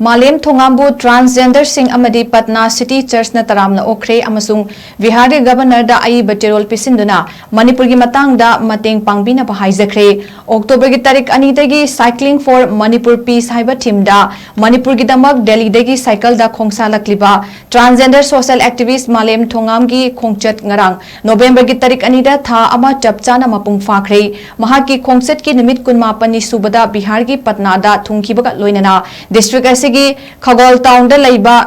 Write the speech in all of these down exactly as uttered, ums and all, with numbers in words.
ꯃꯥꯂꯦꯝ ꯊꯣꯉꯥꯝꯕꯨ transgenderꯁꯤꯡ ꯑꯃꯗꯤ ꯄꯠꯅꯥ City Churchꯅ ꯇꯔꯥꯝꯅ ꯑꯣꯛꯈ꯭ꯔꯦ ꯑꯃꯁꯨꯡ ꯕꯤꯍꯥꯔꯒꯤ Governorꯗ ꯑꯏꯕ ꯆꯦꯔꯣꯜ ꯄꯤꯁꯤꯟꯗꯨꯅ ꯃꯅꯤꯄꯨꯔꯒꯤ ꯃꯇꯥꯡꯗ ꯃꯇꯦꯡ ꯄꯥꯡꯕꯤꯅꯕ ꯍꯥꯏꯖꯈ꯭ꯔꯦ꯫ ꯑꯣꯛꯇꯣꯕꯔꯒꯤ ꯇꯥꯔꯤꯛ ꯑꯅꯤꯗꯒꯤ Cycling for Manipur Peace ꯍꯥꯏꯕ themeꯗ ꯃꯅꯤꯄꯨꯔꯒꯤꯗꯃꯛ ꯗꯦꯜꯂꯤꯗꯒꯤ ꯁꯥꯏꯀꯜꯗ ꯈꯣꯡꯁꯥꯜꯂꯛꯂꯤꯕ transgender social activist ꯃꯥꯂꯦꯝ ꯊꯣꯉꯥꯝꯒꯤ ꯈꯣꯡꯆꯠ ꯉꯔꯥꯡ ꯅꯣꯕꯦꯝꯕꯔꯒꯤ ꯇꯥꯔꯤꯛ ꯑꯅꯤꯗ ꯊꯥ ꯑꯃ ꯆꯞ ꯆꯥꯅ ꯃꯄꯨꯡ ꯐꯥꯈ꯭ꯔꯦ꯫ ꯃꯍꯥꯛꯀꯤ ꯈꯣꯡꯆꯠꯀꯤ ꯅꯨꯃꯤꯠ ꯀꯨꯟꯃꯥꯄꯟꯅꯤ ꯁꯨꯕꯗ ꯕꯤꯍꯥꯔꯒꯤ ꯄꯠꯅꯥꯗ ꯊꯨꯡꯈꯤꯕꯒ ꯂꯣꯏꯅꯅ district ꯑꯁꯤꯒꯤ ꯈꯒꯣꯜ townꯗ ꯂꯩꯕ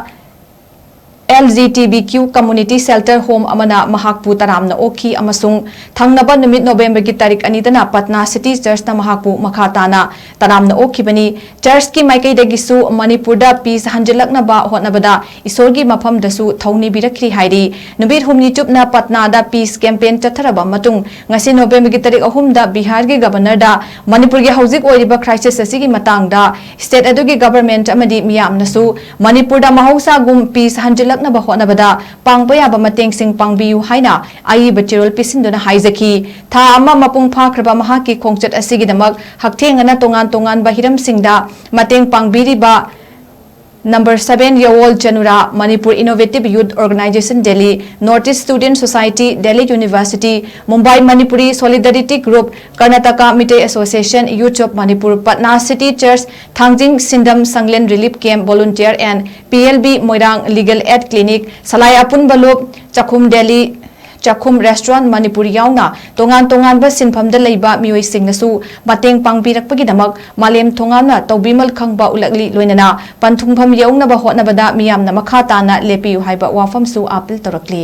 L G B T Q community shelter home ꯑꯃꯅ ꯃꯍꯥꯛꯄꯨ ꯇꯔꯥꯝꯅ ꯑꯣꯛꯈꯤ ꯑꯃꯁꯨꯡ ꯊꯪꯅꯕ ꯅꯨꯃꯤꯠ ꯅꯣꯕꯦꯝꯕꯔꯒꯤ ꯇꯥꯔꯤꯛ ꯑꯅꯤꯗꯅ ꯄꯠꯅꯥ City Churchꯅ ꯃꯍꯥꯛꯄꯨ ꯃꯈꯥ ꯇꯥꯅ ꯇꯔꯥꯝꯅ ꯑꯣꯛꯈꯤꯕꯅꯤ꯫ Churchꯀꯤ ꯃꯥꯏꯀꯩꯗꯒꯤꯁꯨ ꯃꯅꯤꯄꯨꯔꯗ peace ꯍꯟꯖꯤꯜꯂꯛꯅꯕ ꯍꯣꯠꯅꯕꯗ ꯏꯁꯣꯔꯒꯤ ꯃꯐꯝꯗꯁꯨ ꯊꯧꯅꯤꯕꯤꯔꯛꯈꯤ ꯍꯥꯏꯔꯤ꯫ ꯅꯨꯃꯤꯠ ꯍꯨꯝꯅꯤ ꯆꯨꯞꯅ ꯄꯠꯅꯥꯗ peace campaign ꯆꯠꯊꯔꯕ ꯃꯇꯨꯡ, ꯉꯁꯤ ꯅꯣꯕꯦꯝꯕꯔꯒꯤ ꯇꯥꯔꯤꯛ ꯑꯍꯨꯝꯗ ꯕꯤꯍꯥꯔꯒꯤ Governorꯗ ꯃꯅꯤꯄꯨꯔꯒꯤ ꯍꯧꯖꯤꯛ ꯑꯣꯏꯔꯤꯕ crisis ꯑꯁꯤꯒꯤ ꯃꯇꯥꯡꯗ state ꯑꯗꯨꯒꯤ government ꯑꯃꯗꯤ ꯃꯤꯌꯥꯝꯅꯁꯨ ꯃꯅꯤꯄꯨꯔꯗ ꯃꯍꯧꯁꯥꯒꯨꯝ peace ꯍꯟꯖꯤꯜꯂꯛꯅꯕ ꯍꯣꯠꯅꯕꯗ ꯄꯥꯡꯕ ꯌꯥꯕ ꯃꯇꯦꯡꯁꯤꯡ ꯄꯥꯡꯕꯤꯌꯨ ꯍꯥꯏꯅ ꯑꯏꯕ ꯆꯦꯔꯣꯜ ꯄꯤꯁꯤꯟꯗꯨꯅ ꯍꯥꯏꯖꯈꯤ꯫ ꯊꯥ ꯑꯃ ꯃꯄꯨꯡ ꯐꯥꯈ꯭ꯔꯕ ꯃꯍꯥꯛꯀꯤ ꯈꯣꯡꯆꯠ ꯑꯁꯤꯒꯤꯗꯃꯛ ꯍꯛꯊꯦꯡꯅꯅ ꯇꯣꯉꯥꯟ ꯇꯣꯉꯥꯟꯕ ꯍꯤꯔꯝꯁꯤꯡꯗ ꯃꯇꯦꯡ ꯄꯥꯡꯕꯤꯔꯤꯕ number seven ꯌꯥꯋꯣꯜ ꯆꯅꯨꯔꯥ, Manipur Innovative Youth Organisation Delhi, North East Student Society, Delhi University, Mumbai Manipuri Solidarity Group, Karnataka Meitei Association, Youth of Manipur, Patna City Church, Thangjing Sindam Sanglen Relief Camp Volunteer and P L B Moirang Legal Aid Clinic, Salai Apunba Loop, Chakhum Delhi, Chakhum Restaurant Manipur ꯌꯥꯎꯅ ꯇꯣꯉꯥꯟ ꯇꯣꯉꯥꯟꯕ ꯁꯤꯟꯐꯝꯗ ꯂꯩꯕ ꯃꯤꯑꯣꯏꯁꯤꯡꯅꯁꯨ ꯃꯇꯦꯡ ꯄꯥꯡꯕꯤꯔꯛꯄꯒꯤꯗꯃꯛ ꯃꯥꯂꯦꯝ ꯊꯣꯉꯥꯝꯅ ꯇꯧꯕꯤꯃꯜ ꯈꯪꯕ ꯎꯠꯂꯛꯂꯤ꯫ ꯂꯣꯏꯅꯅ ꯄꯟꯊꯨꯡꯐꯝ ꯌꯧꯅꯕ ꯍꯣꯠꯅꯕꯗ ꯃꯤꯌꯥꯝꯅ ꯃꯈꯥ ꯇꯥꯅ ꯂꯦꯞꯄꯤꯌꯨ ꯍꯥꯏꯕ ꯋꯥꯐꯝꯁꯨ appeal ꯇꯧꯔꯛꯂꯤ꯫